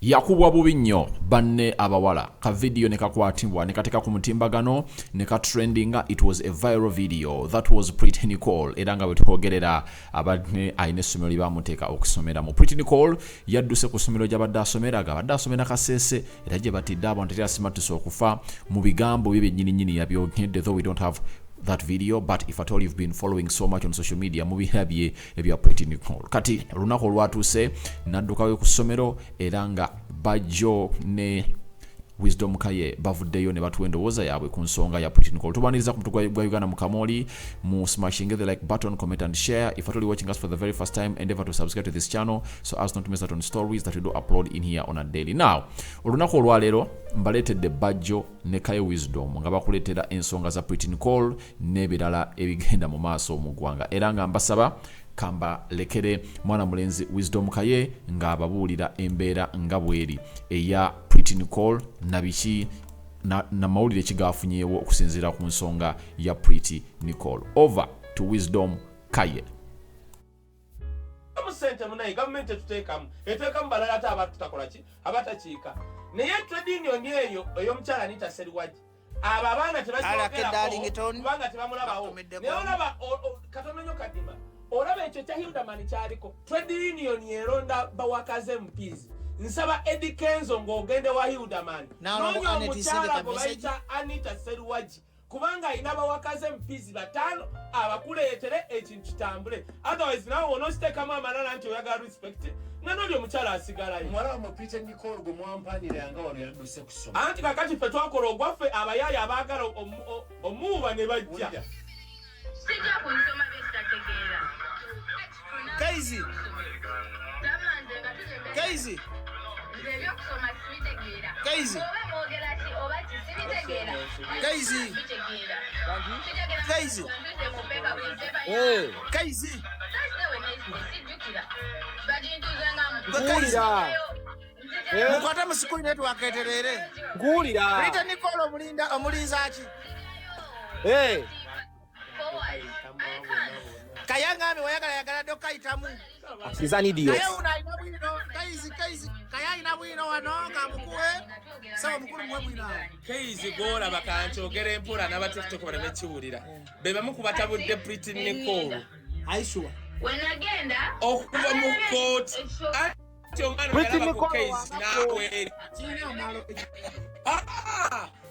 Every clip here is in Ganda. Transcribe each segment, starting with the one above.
Yakubwa bubi nnyo banne abawala, ka video ne kakwatibwa ne kateeka ku mutimbagano ne ka trendinga. It was a viral video. That was Pretty Nicole. Era nga bwe twogerera abadde alina essomero lye bamuteeka okusomeramu. Pretty Nicole yadduse ku ssomero gy'abadde asomera, g'abadde asomera Kasese, era gye batidde abantu era yasimattuse okufa. Mu bigambo bye byennyini nnyini yabyogedde, though we don't have that video, but if at all you've been following so much on social media, mubirabye ebya Pretty Nicole. Kati olunaku olwatuuse n'addukayo ku ssomero, era nga Bajjo ne Wisdom Kaye bavuddeyo ne batuwa endowooza yaabwe ku nsonga ya Pretty Nicole. Tubaniriza ku mutu gwa Uganda mu Kamoli. Mu smashing the like button, comment and share. If at all you're watching us for the very first time, endeavor to subscribe to this channel so as not to miss out on stories that we do upload in here on a daily. Now, olunaku olwaleero mbaleetedde Bajjo ne Kaye Wisdom nga bakuleetera ensonga za Pretty Nicole n'ebirala ebigenda mu maaso mu ggwanga, era nga mbasaba kambalekere mwana mulenzi Wisdom Kaye ng'ababuulira embeera nga bweri eya Pretty Nicole na biki na mawulire kigafunyeewo okusinziira ku nsonga ya Pretty Nicole. Over to Wisdom Kaye. Sente munaye gavumenti etuteekamu, eteekamu balala ate abatutakola ki, abatakiika. Naye trade union eyo ey'omukyala Anita Seriwaji, abo abaana tebakyogerako kubanga tebamulabawo. Naye olaba katono nnyo Kadima, olaba ekyo kya Hilderman kyaliko trade union eronda ba workers MPs. Nsaba Eddie Kenzo ng'ogende wa Hilderman, noonya omukyala gwe bayita Anita Seruwaji, kubanga alina ba workers MPs 5 abakuleetere ekintu kitambule. Otherwise nawe onoositeekamu amalala nti oyagala respect, nga noli omukyala asigalayo. Muwala wamwe Pretty Nicole gwe mwampaniranga wano yadduse kusoma. Anti kakati ffe twakola ogwaffe, abayaaya abaagala omuuba ne bajja. Sijja kunsoma byesitategeera. Kaizi. Kaizi. Nze ebyokusoma sibitegeera. Kaizi. Oba mwogera ki oba ki sibitegeera. Kaizi. Bitegeera. Kaizi. Ntuze mu paper, buli paper. Kaizi. Sase we sijjukira. Bagintuzangamu. Gwe Kaizi. Nzija- Mukwate mu sikuli network etereere. Nkuwulira. Pretty Nicole omulinda omulinza ki? Forward. I can't. Kayangambe wayagala yagala ddo kayitamu. He's an idiot. Naye uno alina bwino Kaizi, Kaizi Kaya alina bwino wano kamukuwe. Sawa mukulu muwe bwino awo. Keizi gwolaba kankyogera empola n'abatiktok baleme kiwulira, be bamu ku batabudde Pretty Nicole. Aishuwa. We nagenda okuva mu kooti, anti omwana Pretty yalaba ku Nicole Keizi n'aweri. Kirina omwalo.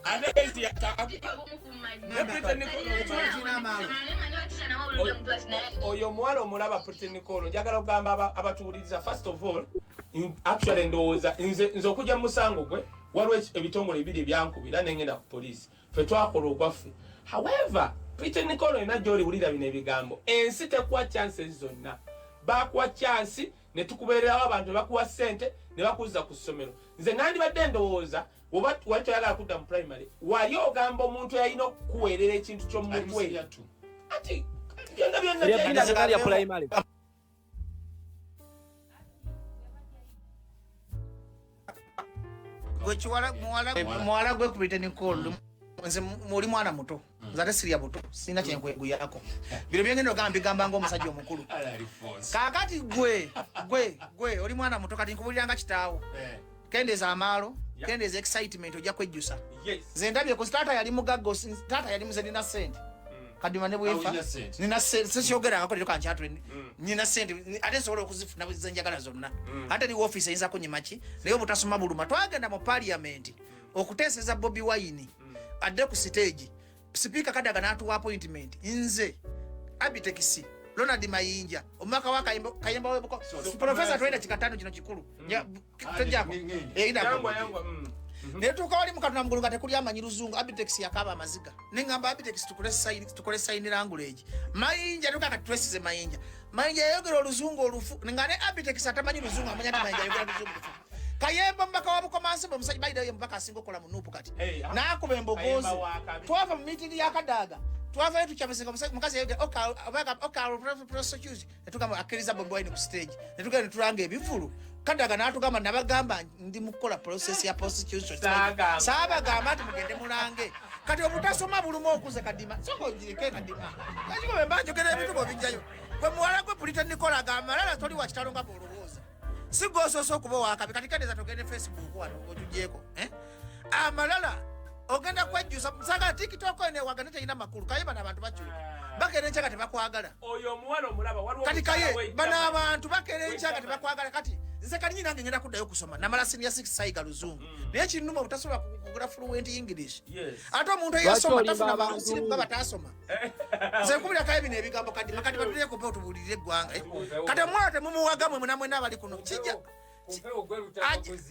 Ate Keizi yataka ne Pretty Nicole. Kirina amaalo. Oyo omuwala omulaba Pretty Nicole, njagala okugamba abatuwuliriza, first of all, actually ndowooza nze okujja mu musango gwe waliwo ebitongole bibiri ebyankubira nengenda ku poliisi. Ffe twakola ogwaffe. However, Pretty Nicole olina gy'oliwulira bino ebigambo, ensi tekuwa chances zonna. Bakuwa chance ne tukubeererawo, abantu ne bakuwa ssente ne bakuzza ku ssomero. Nze nandibadde ndowooza oba wali toyagala kudda mu primary, wali ogamba omuntu yalina okukuweerera ekintu ky'omumutwe ati byonna byonna Erya kyalina. Bina lya primary. Gwe kiwala muwala muwala gwe Pretty Nicole, nze muli mwana muto, nze ate sirya buto, sirina kyenkweguyako. Bino byengenda ogamba mbigamba ng'omusajja omukulu. Kaakati gwe oli mwana muto, kati nkubulira nga kitaawo, kendeeza amaalo, kendeeza excitement, ojja kwejjusa. Nze ndabye ku taata yali mugagga, taata yali muze, nina sente kadima ne bwefa. Nina ssente. Nina sente, sisyogerangako leero kankyatule. Nina sente ate nsobola okuzifuna zenjagala zonna, ate ni office eyinza kunyima ki, naye obutasoma buluma. Twagenda mu parliament okuteeseza Bobi Wine adde ku stage. Sipiika Kadaga n'atuwa appointment, nze, Abitex, Ronald Mayinja, omubaka wa Kayemba webuko, Profesa Twenda Kikatano. Kino kikulu. Tojjako. Eyinako. Yangwa, yangwa. Naye tuuka wali mukatuna mugulu nga tekuli amanyi luzungu. Abitex yakaba amaziga, neŋŋamba, "Abitex, tukole sign language." Mayinja tuka kati twesize Mayinja. Mayinja yayogera oluzungu olufu nga ne Abitex atamanyi luzungu amanya nti Mayinja ayogera luzungu lufu. Kayemba mubaka wa Bukomansimbi, omusajja bayirayo ye mubaka asinga okukola mu NUP kati. Hey, ah. N'akuba embogoozi. Kayemba wa kabi. Twava mu meeting ya Kadaga, twavayo tukyamisinga omukazi yayogera prosecute, netugamba akkiriza Bobi Wine ku stage, netugenda netulanga ebivulu. Kadaga n'atugamba, "Nabagamba ndi mu kukola process ya prosecution." Saagamba. Saabagamba nti mugende mulange. Kati obutasoma bulumu okuze Kadima, soka ogireke Kadima kakiko bwe mba njogera ebintu bwobijjayo. Gwe muwala gwe Pretty Nicole, amalala toli wa kitalo nga bwolowooza. Si gwe osoose okuba owakabi. Kati kendeza togende Facebook wano otugyeko, eh? Amalala ogenda kwejjusa nsanga TikTok eno ewagane terina makulu. Kaye bano abantu bakyuka, bakera enkya nga tebakwagala. Oyo omuwala omulaba, waliwo Kati omukyala kaye we bano Germany. abantu bakera enkya nga tebakwagala. Kati nze kali nange ngenda kuddayo okusoma, namala senior 6 sayiga luzungu, naye kinnuma obutasobola kugula fluent English. Ate omuntu eyasoma Lwaki tafuna olimba bantu abantu? sirimu nga bataasoma. Nze nkubirako bino ebigambo kadima kati batuleeko otubuulirire eggwanga, eh. Kati omuwala temumuwaga mwe munamwena abali kuno kijja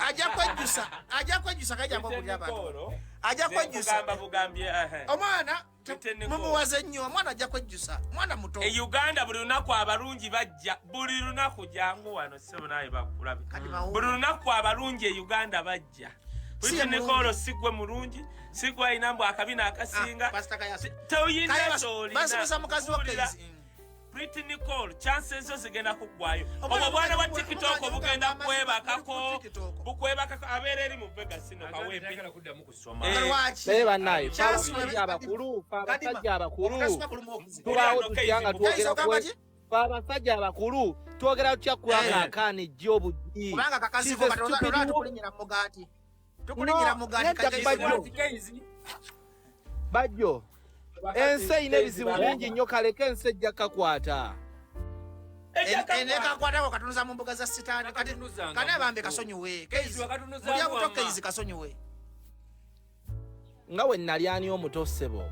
ajja kwejjusa, ajja kwejjusa. Kajja nkubuulira abantu, ajja kwejjusa. Kugamba bugambye, ehe. Omwana Pretty Nicole. mumuwaze nnyo, omwana ajja kwejjusa, mwana muto. E Uganda buli lunaku abalungi bajja, buli lunaku. Jangu wano ssebo naye bakulabe. Kati mawuuna. Buli lunaku abalungi e Uganda bajja. Si ye Pretty Nicole si gwe mulungi, si gwe alina mbu akabina akasinga. Ah, Pastor Kayasa. Toyina Kaya kyolina. basomesa mukazi wa Wulira. Kezi. Pretty Nicole, chances zo zigenda kuggwayo. Omwana Obwo bwana bwa TikTok bugenda amazima kwebakako, ku TikTok. bukwebakako, abeera eri mu Vegas no kawempe. Njagala kuddamu kusoma. Eh. Lwaki? Naye bannaye, fe Chance abasajja abakulu, fe Kadima, abasajja abakulu obutasoma bulumu obuzibu. tubaawo tutya nga Kaiza twogera ogamba ki? fe abasajja abakulu twogera tutya kubanga akaana ejja obugi? Kubanga kakazibu She's a kati stupid olwa woman. tukulinyira mu mugaati. Tukulinyira No, mu mugaati nedda kati Bajjo. Bajjo, ensi erina ebizibu bingi nnyo, kaleke ensi ejja kakwata. Enekakwatako katunuza mu mbuga za sitaani. Kati Kakatunuzanga kani abambe mu- kasonyiwe. Kaizi Kaizi. wakatunuzaamu Mulya buto wamma. Kaizi kasonyiwe. Nga we nali ani omuto, ssebo.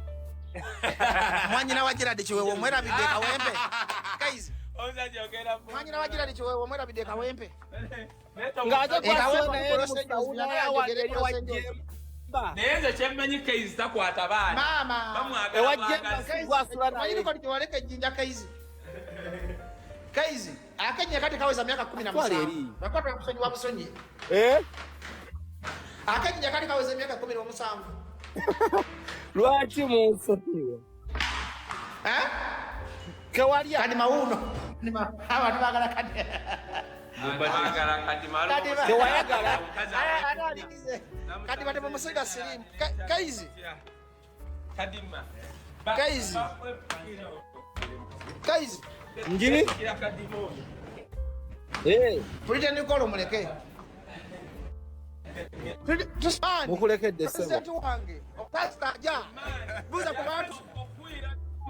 Mwanyina wa Gerard Kiweewa omwerabidde Kawempe. Kaizi. Omusajja ogenda Mwanyina wa Gerard Kiweewa omwerabidde Kawempe. Ng'ate Eh, Kawempe kwasula naye ku Los Angeles, mu sawuna yagala wange ayogere eri ku Los ewa Angeles. Jemba. Naye nze kyemmanyi, Kaizi takwata baana. Maama. Bamwagala Ewa bwagazi. Jemba. Kaizi, Gwasula naye. omanyi niko tiwaleka ejjinja Kaizi. Kaizi, akenya kati kaweza miaka kumi na Twala musanvu. eri. Bakwata kusonyiwa busonyi. Eh? Akejinja kati kaweza emyaka 17. Lwaki munsonyiwa? Eh? Kewalya. Kati mawuno. Abantu baagala kati. Baagala kati malo. Kati ba- Tewayagala. Omukazi Ate aligize. Kati bate mumusiga sirimu. Kaizi. Kadima. Kaizi. Kaizi. Njiri? Kadima oyo. Eh, Pretty Nicole muleke. Mukulekedde ssebo. President wange. Pastor aja. Buuza ku bantu.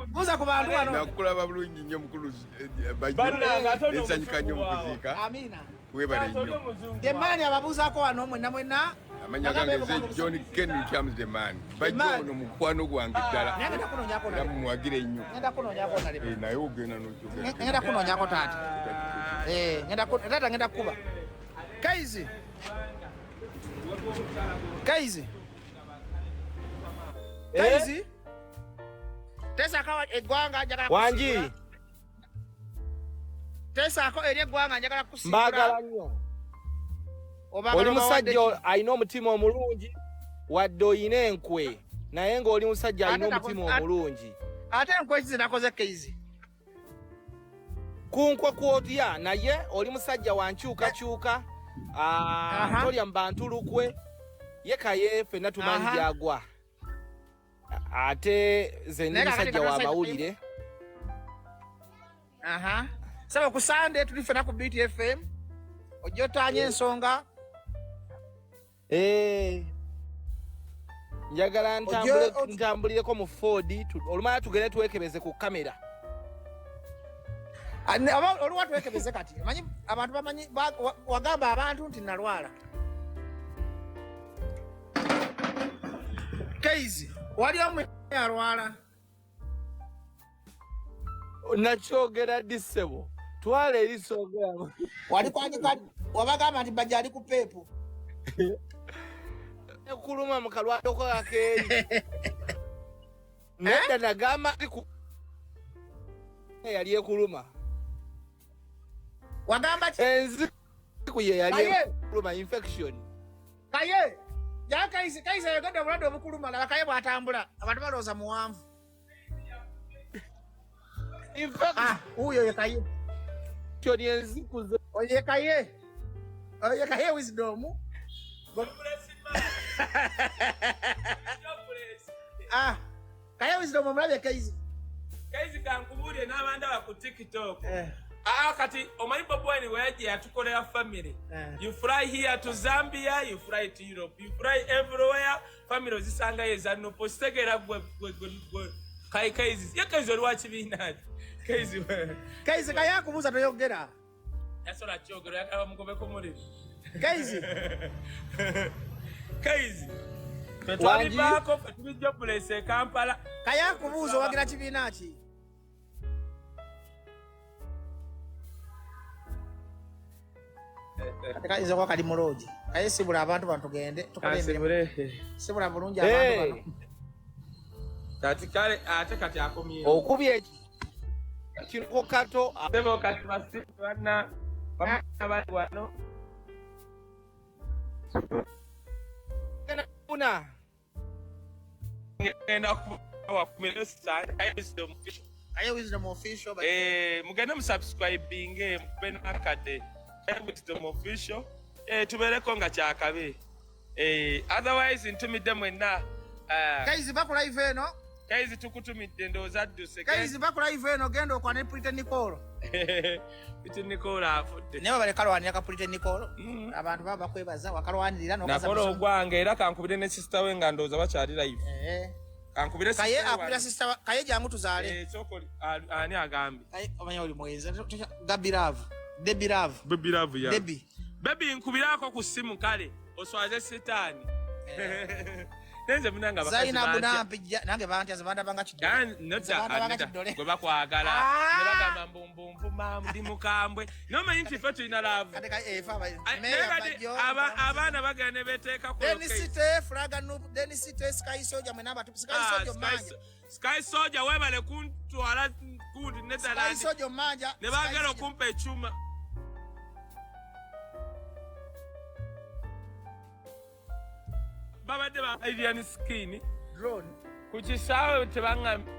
Buuza ku bantu wano. Nakulaba bulungi nnyo mukulu, eh, Bajjo. Bannange, ate ono Nsanyuka nnyo omuzungu mu kuziika. Amina. Weebale nnyo. The man ababuuzaako wano mwenna mwenna. Amanya gange nze John Ken Chams the man. Bajjo Man. ono mukwano gwange ddala. Naye ngenda kunoonyako Era nalema. mumuwagire nnyo. Ngenda kunoonyako nalema. Eh, naye ogenda n'okyogera. Ngenda kunoonyako taata. Eh, ngenda ku taata ngenda kuba. Kaizi. Kaizi. Kaizi. Tesaako eggwanga njagala Wangi. kusiibula. Tesaako eri eggwanga njagala kusiibula. Mbaagala nnyo. Obaagala Oli obawadde musajja ki? alina omutima omulungi, wadde oyina enkwe, naye ng'oli musajja alina Ate omutima omulungi. Ate enkweki zinakoze Kaizi. Ku nkwe kwotya, naye oli musajja wa nkyukakyuka. Ah, tolya mu bantu lukwe. Ye kaye ffenna tumanyi gyagwa. Ate ze ndi Naye kakati musajja wa kati mawulire. Aha. Saba ku Sunday tuli ffenna ku BTFM. Ojja otaanye ensonga. Eh. Njagala ntambulireko mu Ford, olumala tugende twekebeze ku kamera. Ah, oluwa twekebeze kati. Omanyi abantu bamanyi wagamba abantu nti nalwala. Kaizi, wali omu alwala. Nakyogera ddi ssebo? Twala eri soogera. Wali kwandika wabagamba nti bajja ali ku peepu. Ekuluma mu kalwadde ko akeeri. Nedda, nagamba nti yali ekuluma. Wagamba ki? Enziku ye yali Kaye. ekuluma, infection. Kaye. Ja Kaizi, Kaizi ayogedde obulwadde obukuluma, laba Kaye bw'atambula. Abantu balowooza muwanvu. Infection Ah, huyo ye Kaye. enziku ze. Oye Kaye. Oye Kaye wisdom. Ah, Kaye wisdom omulabye Kaizi. Kaizi kankubuulire n'abandaba ku TikTok. Eh. Ah, kati omanyi Bobi Wine we yajja yatukolera family. You fly here to Zambia, you fly to Europe, you fly everywhere. Family ozisangayo eza NUP. Okitegeera gwe gwe gwe gwe Kai Kaizi. Ye Kaizi oli wa kibiina ki? Kaizi Kaizi kaye akubuuza toyogera. Yasobola kyogera oyagala bamugobeko muliro. Kaizi. Kaizi. Ffe twalivaako ffe tuli jobless e Kampala. Kaye akubuuza owagira kibiina ki? Kati kayinza okuba kali muloogi. Kaye sibula abantu bano tugende tukole emirimu. Sibula bulungi abantu bano. Kati kale ate kati akomyewo. Okubye ekiroko kato. Sebo kati basibe banna bamana bali wano. Kuna. Ngenda kubawa kumira Wisdom Official. Aye Wisdom Official. Eh, mugende musubscribinge mukube n'akadde. Aye Wisdom Official. Eh, tubeereko nga kyakabi. Eh, otherwise ntumidde mwenna. Guys, va ku live eno. Guys, tukutumidde ndowooza adduse. Guys, va ku live eno genda okwane Pretty Nicole. Pretty Nicole afudde. Naye babale kalwanira ka Pretty Nicole. Abantu baba bakwebaza wakalwanirira n'okaza Nakola musomo. ogwange era kankubire ne sister we nga ndowooza bakyali live. Kankubire Kaye sister we akubira wano. sister wa, Kaye jangu tuzaale. Eh, soko ani agambye? Kaye omanya oli mwenzi. Gabi Love. Debbie Love. Baby Love ya. Debbie. Baby nkubirako ku simu kale oswaze sitaani. Nenze munange abakazi Zainabu bantya. nampijja nange bantya ze bandabanga kiddole. Yani, nodda, Ze bandabanga Anita, kiddole. gwe bakwagala. Ah! Ne bagamba mbu mbu nvuma, ndi mukambwe. Naye omanyi nti ffe tulina love. Kati ka, eh, fa aba- Ai, Meya naye kati Bajjo, abaana bagenda ne beteeka ku Dennis location. City, Fraga Noob, Dennis City, Sky Soldier, mwe naba tu- Sky Ah, Soldier Sky manja. Sky Soldier webale kuntwala kundi Netherlands. Sky Soldier manja. Ne baagala Sky Soldier. okumpa ekyuma. Babadde ba alien skin. Drone. Ku kisaawe tebaŋŋambye.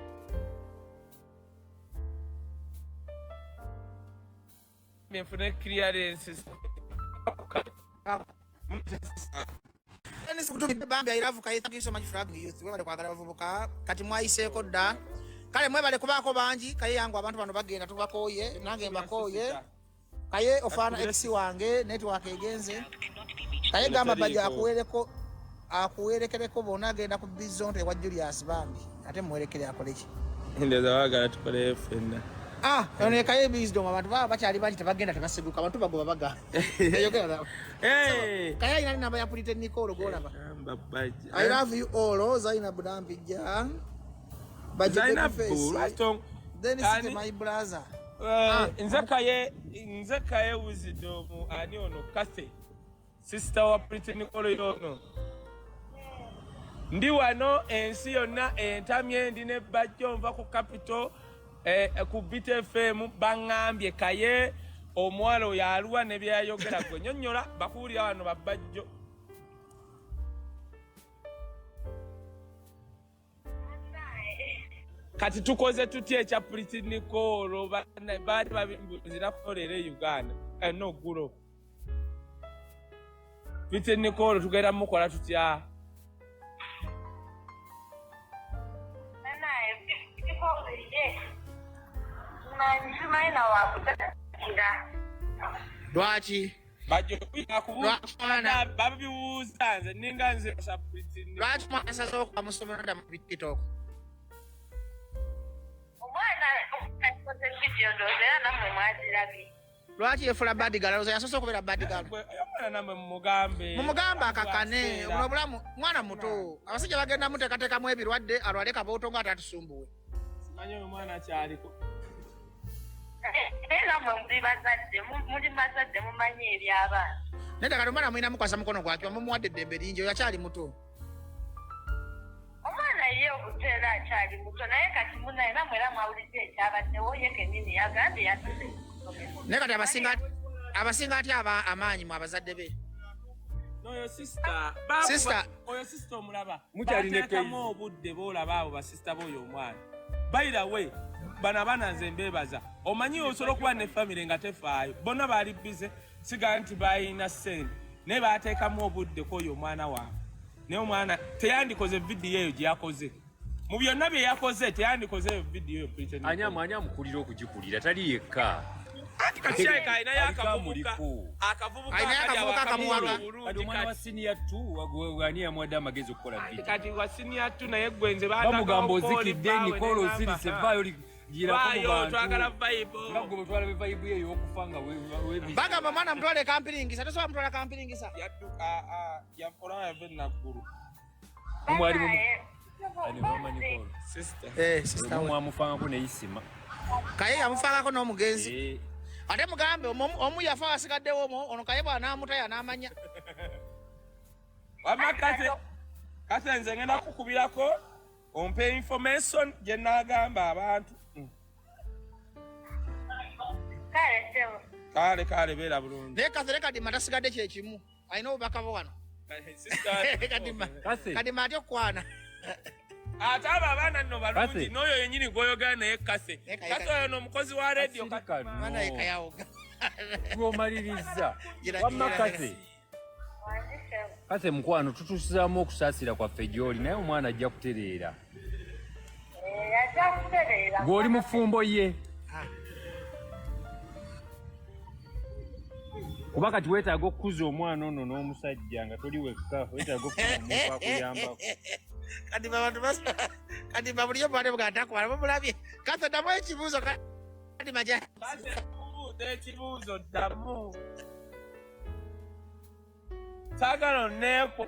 Nfune clearance. Dennis Kutumidde bambi, I love Kaye. Thank you so much, Frag Youth. Mwebale kwagala bavubuka. Kati mwayiseeko dda. Kale mwebale kubaako bangi. Kaye yangu abantu bano bagenda tubakooye. Nange mbakooye. Kaye ofaana ex wange, network egenze. Kaye gamba Bajjo akuwerekereko bonna agenda ku Bizonto ewa Julius bambi. Ate muwerekere akole ki? Ndowooza baagala tukole ffenna. Ah, ono ye Kaye Wisdom, abantu baba bakyali bangi tebagenda tebasiguka, abantu bagoba baga. Eyogera nabo. Hey! Kaye alina namba ya Pretty Nicole gw'olaba. Namba Bajjo. I love you all, Zainabu Nampijja. Bajjo Zainabu, Babyface. lwaki ton- Then Ani? City, my brother. Nze Kaye Wisdom, ani ono Kathy, sister wa Pretty Nicole yono. Ndi wano ensi yonna entamye, ndi ne Bajjo nva ku Capital, ku Beat FM baŋŋambye Kaye omuwala oyo aluwa ne byayogera gwe nnyonnyola bakuwulira wano ba Bajjo. Kati tukoze tutya ekya Pretty Nicole? Baali babimbuuzira kukolera e Uganda. No, ggulo. Pretty Nicole tugenda mukola tutya? Lwaki? Bajjo kubuuza, babibuuza nze ninga nze sa Pretty Nicole. Lwaki mwana asazeewo okuva mu ssomero n'adda mu TikTok? Omwana akoze video ndowooza era nammwe mwagirabye. Lwaki yefuula bad girl? Alowooza yasoose okubeera bad girl. Gwe, oyo omwana nammwe mumugambe. Mumugambe akakane. Aseera. Buno obulamu, mwana muto. Abasajja bagenda muteekateekamu ebirwadde, alwale kabooto nga atatusumbuwe. Simanyi oyo mwana kyaliko. Naye nammwe muli bazadde, muli bazadde mumanyi eby'abaana. Nedda kati omwana mulina mukwasa mukono gwaki, mumuwadde eddembe lingi, oyo akyali muto. Omwana ye obuto era akyali muto, naye kati munaye nammwe era mwawulidde ekyabaddewo, ye kennyini yagambye yatuuse ku ssomero. Naye kati abasinga atya amaanyi mu abazadde be? N'oyo sister, Sister. oyo sister omulaba. Mukyali ne Bateekamu Keizi. obudde b'olaba abo basista b'oyo omwana. By the way, bano abaana nze mbeebaza. Omanyi osobola okuba ne family nga tefaayo. Bonna baali busy, siga nti balina ssente. Naye baateekamu obudde kw'oyo omwana waabwe. Naye omwana teyandikoze vidiyo eyo gye yakoze. Mu byonna bye yakoze, teyandikoze eyo vidiyo eyo Pretty Nicole. Ani amukulira okugikulira, tali yekka. Anti kati kirabika alinayo akavubuka akavubuka Alinayo akali awo akavubuka akamuwala akamuwaga. Kati obulungi omwana wa kati. siniya 2 ani yamuwadde amagezi okukola Anti video? kati wa senior 2 naye gwe nze Bamugamba bandagawo kooli ozikidde, bbaawe Nicole ne ngamba, osirise, ha. vaayo girako mu Vaayo, bantu. twagala vibe. Nga gwe bwetwala vibe ye ey'okufa nga Bagamba omwana mutwale kampiringisa, tosobola mutwala kampiringisa. Yadduka, olaba yava e Naggulu. Mwali mu- Banaye, Ani mama Nicole. Sister. Eh, sister we. Mwamufangako neyisima. Kaye yamufangako n'omugenzi. Eh, Ate mugambe omu yafa asigaddewo omu, ono Kaye bw'anaamuta y'anaamanya. Wamma Kate, Kate nze ngenda kukubirako ompe information gye naagamba abantu. Kale ssebo. Kale kale beera bulungi. Naye Kathe Kadima tasigadde kye kimu. Alina obubaka bwe wano. Sister, Kadima. Kathe. Kadima atya okukwana. Ate abo abaana nno balungi Kase. n'oyo yennyini gw'oyogera naye Kase. Naye Kaye Kase oyo n'omukozi wa radio. Asirika nno. Mwana ye Kayawoga. Gwomaliriza. Gira- Wamma gira- Kathe. Wangi ssebo. Kathe mukwano tutusizaamu okusaasira kwaffe gy'oli naye omwana ajja kutereera. Eh, ajja kutereera. Gw'oli mufumbo ye. Kuba kati weetaaga okukuza omwana ono n'omusajja nga toli wekka, weetaaga okufuna omuntu akuyambako. Kadima abantu Kadima bulijjo bw'ate bw'atakwala mumulabye. Kathe ddamu ekibuuzo Kadima gya. Kase kubuuza ekibuuzo ddamu. Saagala onneeko.